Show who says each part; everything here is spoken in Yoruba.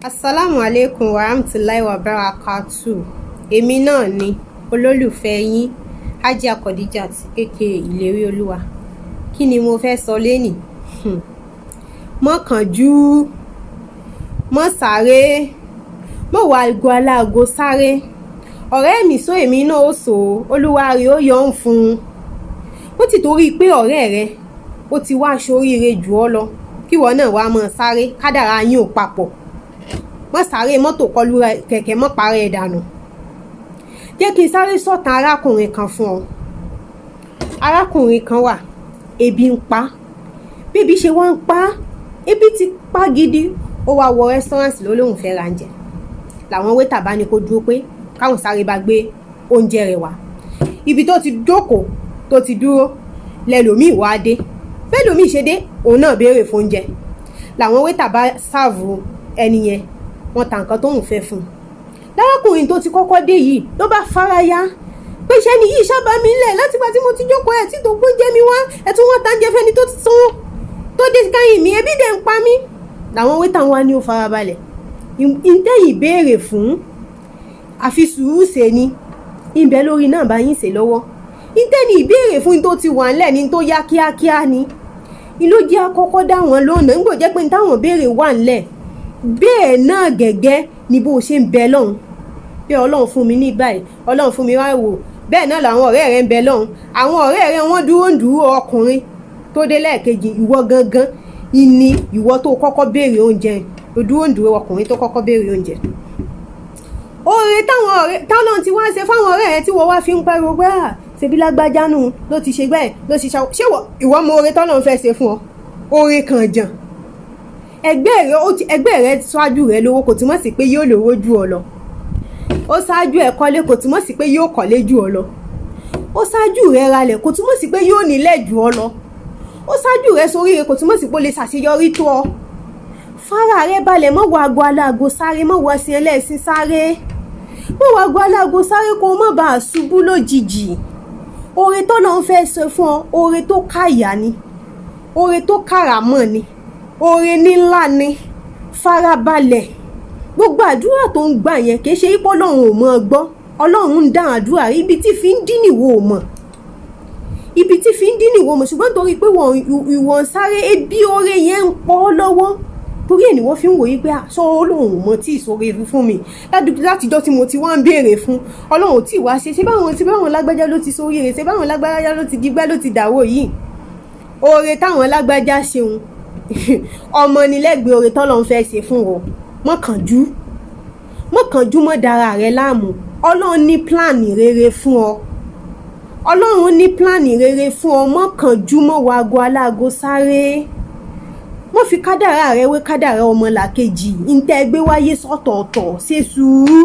Speaker 1: Asalaamu alaikum warahmatulahi wabarakatuh. Èmi náà ni olólùfẹ́ yín, Hajia Khadijat, aka Ìlérí Olúwa. Kí ni mo fẹ́ sọ lénìí? Mọ́ kánjú, mọ́ sáré, mọ́ wá aago aláago sáré. Ọ̀rẹ́ mi sọ, èmi náà ó sọ, olúwa rẹ̀ ó yọ̀ ń fún un. Ó ti torí pé ọ̀rẹ́ rẹ ó ti wá aṣoríire jù ọ́ lọ, kíwọ náà wá mọ́ sáré, kádàrá yín ò papọ̀. Mọ́ sáré mọ́tò kọlu kẹ̀kẹ́, mọ́ parẹ́ ẹ̀ dànù. Jẹ́ kí n sáré sọ̀tàn arákùnrin kan fún ọ. Arákùnrin kan wà, ebi ń pa. Bébí ṣe wá ń pa, ebi ti pa gidi. Ó wá wọ restaurant, ló lóun fẹ́ ra oúnjẹ. Làwọn waiter bá ní kó dúró, pé káwọn sáré bá gbé oúnjẹ rẹ̀ wá. Ibi tó ti jókòó, tó ti dúró, lẹ́lòmíì wá dé. Bẹ́lòmíì ṣe dé, òun náà béèrè fún oúnjẹ. Làwọn waiter bá serve ẹni yẹn, wọ́n ta nǹkan tóun fẹ́ fún un. Lárákùnrin tó ti kọ́kọ́ dé yìí ló bá faraya pé iṣẹ́ ni yìí sábà mi lẹ̀ látìgbà tí mo ti jókòó ẹ̀ tí tó gbóúnjẹ mi wá, ẹ̀ tún wọ́n ta ń jẹ fẹ́ni tó ti tún tó dé káyìn mi, ebi dẹ̀ ń pa mí. Làwọn waiter wa ní ó farabalẹ̀, ìtẹ̀yìn béèrè fún, àfi sùúrù ṣe ni, ìbẹ̀ lórí náà bá yín ṣe lọ́wọ́. Ìtẹ̀yìn ìbéèrè fún tó ti wà ńlẹ̀ ní tó yá kíákíá ni ìlú jẹ́ àkọ́kọ́ dá wọn lónà ń gbò jẹ́ pé táwọn béèrè wà ńlẹ̀. Bẹ́ẹ̀ náà gẹ́gẹ́ ni bó ṣe ń bẹ lọ́hùn pé Ọlọ́run fún mi ní báyìí, Ọlọ́run fún mi wá wò, bẹ́ẹ̀ náà làwọn ọ̀rẹ́ rẹ ń bẹ lọ́hùn. Àwọn ọ̀rẹ́ rẹ, wọ́n dúró ń dúró ọkùnrin tó dé lẹ́ẹ̀kejì. Ìwọ gangan ìní ìwọ tó kọ́kọ́ béèrè oúnjẹ, ó dúró ń dúró ọkùnrin tó kọ́kọ́ béèrè oúnjẹ. Oore táwọn ọ̀rẹ́ táwọn ti wá ṣe fáwọn ọ̀rẹ́ rẹ tí wọ́n wá fi ń pariwo pé à ṣebí lágbájá nù ló ti ṣe gbẹ́ ló ti ṣe, ṣé ìwọ mọ oore tọ́lọ́run fẹ́ ṣe fún ọ? Oore kan jàn ẹgbẹ́ rẹ ó ti ẹgbẹ́ rẹ ṣáájú rẹ lówó, kò túmọ̀ sí pé yóò lówó jù ọ lọ. Ó ṣáájú ẹ kọ́lé, kò túmọ̀ sí pé yóò kọ́lé jù ọ lọ. Ó ṣáájú rẹ ralẹ̀, kò túmọ̀ sí pé yóò nílẹ̀ jù ọ lọ. Ó ṣáájú rẹ soríire, kò túmọ̀ sí pé ó lè ṣàṣeyọrí tó ọ. Fara rẹ balẹ̀, mọ́ wọ aago aláago sáré, mọ́ wọ ẹṣin ẹlẹ́sìn sáré, mọ́ wọ aago aláago sáré, kó o má bàa ṣubú lójijì. Oore tọ́lọ́run fẹ́ ṣe fún ọ, oore tó káyà ni, oore tó kàràmọ́ ni, oore níńlá ni. Farabalẹ̀. Gbogbo àdúrà tó ń gbà yẹn, kì í ṣe ipò Ọlọ́run ò mọ̀ gbọ́. Ọlọ́run ń dá àdúrà, ibi tí fi ń dín nìwò ò mọ̀, ibi tí fi ń dín nìwò mọ̀. Ṣùgbọ́n torí pé ìwọ̀n sáré, ebi oore yẹn ń pọ̀ lọ́wọ́, torí ẹ̀ ni wọ́n fi ń wòye pé sọ Ọlọ́run ò mọ tí ìṣòro fún mi látijọ́ tí mo ti wá ń béèrè fún, Ọlọ́run ò tí ì wá ṣe. Ṣé báwọn tí báwọn lágbájá ló ti sóríire? Ṣé báwọn lágbájá ló ti digbá, ló ti dàwó yìí? Oore táwọn lágbájá ṣeun, ọmọ ni lẹ́gbẹ̀ẹ́ oore tọ́lọ́run fẹ́ ṣe fún ọ. Mọ́ kánjú, mọ́ kánjú, mọ́ dára rẹ láàmú. Ọlọ́run ní plan rere fún ọ. Ọlọ́run ní plan rere fún ọ. Mọ́ kánjú, mọ́ wọ aago aláago sáré, wọ́n fi kádàrá rẹ wé kádàrá ọmọlàkejì. Ntẹ́ gbé wáyé sọ́tọ̀ọ̀tọ̀, ṣe sùúrù.